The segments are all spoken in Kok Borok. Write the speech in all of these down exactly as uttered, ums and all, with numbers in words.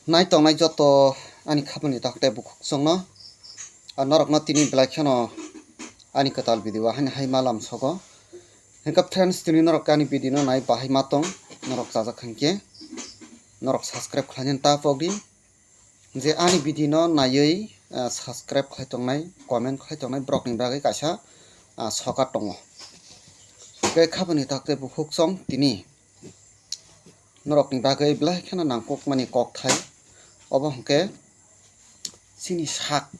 Nai tongnai joto ani khapangni takte bukhuk chwngno, a norokno tini belai kheno ani kwtal video haino hai malam sogo. Hingkhe friends, tini norok ani video no nai bahai ma tong, norok chajak khankhe norok subscribe khlainani ta pokdi. Je ani video no naiwi, ah, subscribe khlai tongnai, comment khlai tongnai borokni bagwi kaisa, ah, sokat tongo. Tei khapangni takte bukhuk chwng tini norokni bagwi belai kheno nangkukmani kokthai. Obo hwnkhe chini sak,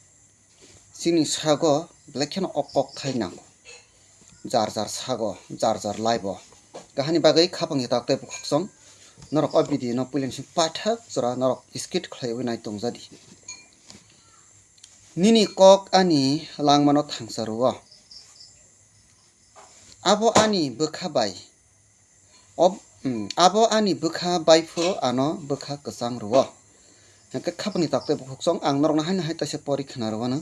chini sago belai kheno o kokthai nango. Jar jar sago, jar jar live o. Kahani bagwi khapangni takte bukhuk chwng norok o video no puilensing paithak jora norok skip khlaiwi nai tongjadi. Nini kok ani langmano thangsa rwo. Abo ani bwkha bai. Ob-, mm, abo ani bwkha bai phuru ano bwkha kwchang rwo. Hwnkhe khapangni takte bukhuk chwng ang norokno haino hai kaisa pori khna rwo no.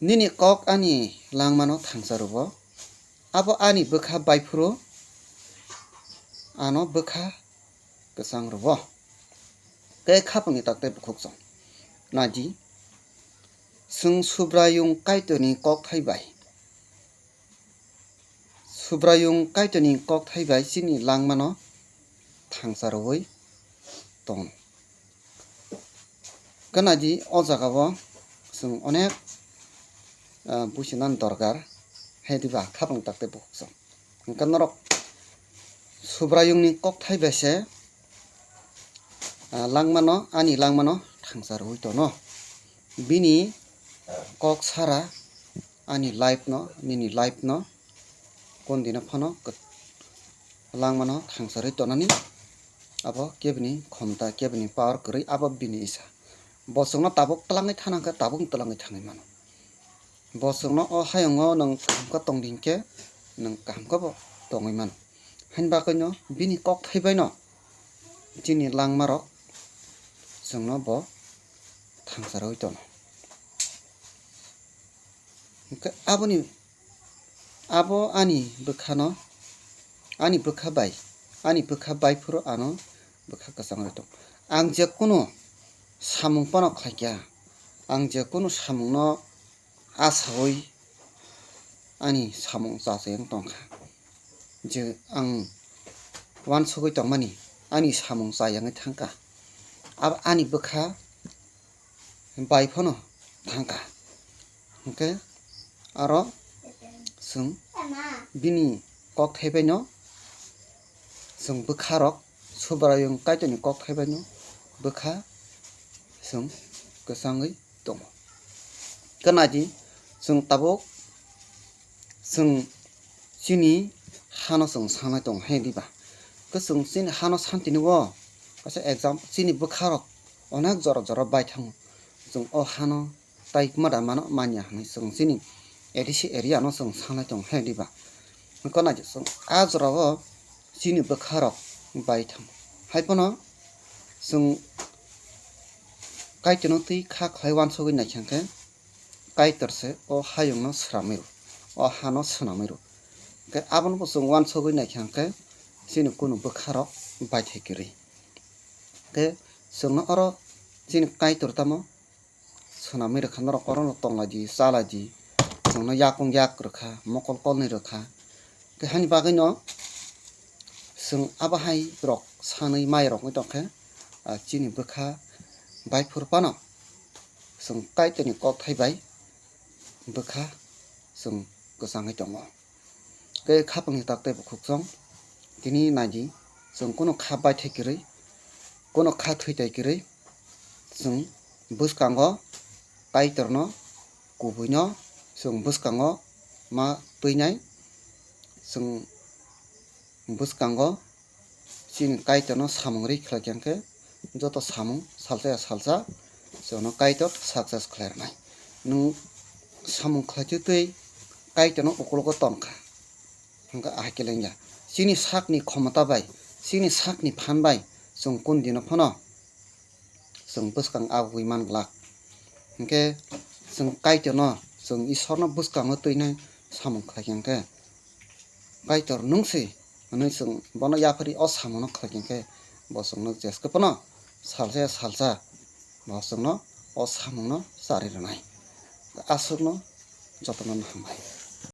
Nini kok ani langmano thangsa rwo. Abo ani bwkha bai phuru ano bwkha kwchang rwo. Tei khapangni takte bukhuk chwng. Naidi, chwng Subraiyung Kaitorni kokthai bai. Subraiyung Kaitorni kokthai bai chini langmano thangsa rwui tongo. Gana di o jaga o chwng onek, ah, buisinani dorkar, hai diba khapang takte bukhuk chwng. Hwnkhe norok Subraiyungni kokthai bai se, ah, langmano, ani langmano thangsa rwui tono. Bini kok sara ani life no, nini life no, kon dino phano kwt-, langmano thangsa rwui tonani. Abo kebini khomta, kebini power kwrwi, abo bini isa. Bo chwngno tabuk twlangwi thana hwnkhe tabuk twlangwi thangwi mano. Bo chwngno o hayungo nwng kaham khe tong di hinkhe nwng kaham khe bo tongwi mano. Haini bagwino bini kokthai baino chini langmarok chwngno bo thangsa rwui tono. Hwnkhe aboni, abo ani bwkhano, ani bwkha bai, ani bwkha bai phuru ano bwkha kwchang rwui tong. Ang je kunu samung phano khlaikha, ang je kunu samungno asaui ani samung chachai wng tongkha. Je ang uansugui tongmani ani samung chayangwi thangkha. Abo ani bwkha bai phano thangkha. Hwnkhe aro chwng bini kokthai baino chwng bwkharok Subraiyung Kaitorni kokthai baino bwkha chwng kwchangwi tongo. Gana di, chwng tabuk chwng chini hano chwng sanai tongo, he diba? Khe chwng chini hano santini o kaisa exam, chini bwkharok onek jora jora bai thango. Chwng o hano tai mada mano manya hwnwi chwng chini A D C area no chwng sanai tongo, he diba? Gana di, chwng a jora o chini bwkharok bai thango. Hai phano chwng Kaitorno twi kha khlai uansugui naikha khe, Kaitor se o hayungno swnamwi rw, o hano swnamwi rw. Hwnkhe abono bo chwng uansugui naikha khe, chini kunu bwkharok baithai kwrwi. Hwnkhe chwngno oro chini Kaitor tamo swnamwi rwkha, norok orono tonglaidi, chalaidi, chwngno yakung yak rwkha, mokol kolnwi rwkha. Tei hani bagwino chwng abo hai rok sanwi mai roknwi tongkhe, ah, chini bwkha bai phuru phano chwng Kaitorni kokthai bai bwkha chwng kwchangwi tongo. Tei khapangni tak tei bukhuk chwng tini naidi, chwng kunu kha baithai kwrwi, kunu kha thwitai kwrwi, chwng bwskango Kaitorno kubuino chwng bwskango ma twinai, chwng bwskango chini Kaitorno samung ri khlai khe, joto samung salsa ya salsa chwngno Kaitor success khlai rwnai. Nwng samung khlai twi Kaitorno ukologo tongkha, hwnkhe ahai khe lengya. Chini sakni khomota bai, chini sakni phan bai chwng kun dino phano chwng bwskang agugwi man glak. Hinkhe chwng Kaitorno, chwng Isorno bwskango twinai samung khlai khe, hinkhe Kaitor nwng se hwnwi chwng bono yapharwi o samungno khlai khe, hinkhe bo chwngno jeske phano salsa ya salsa bo chwngno o samungno charwi rwnai. Aswkno jotono hambai.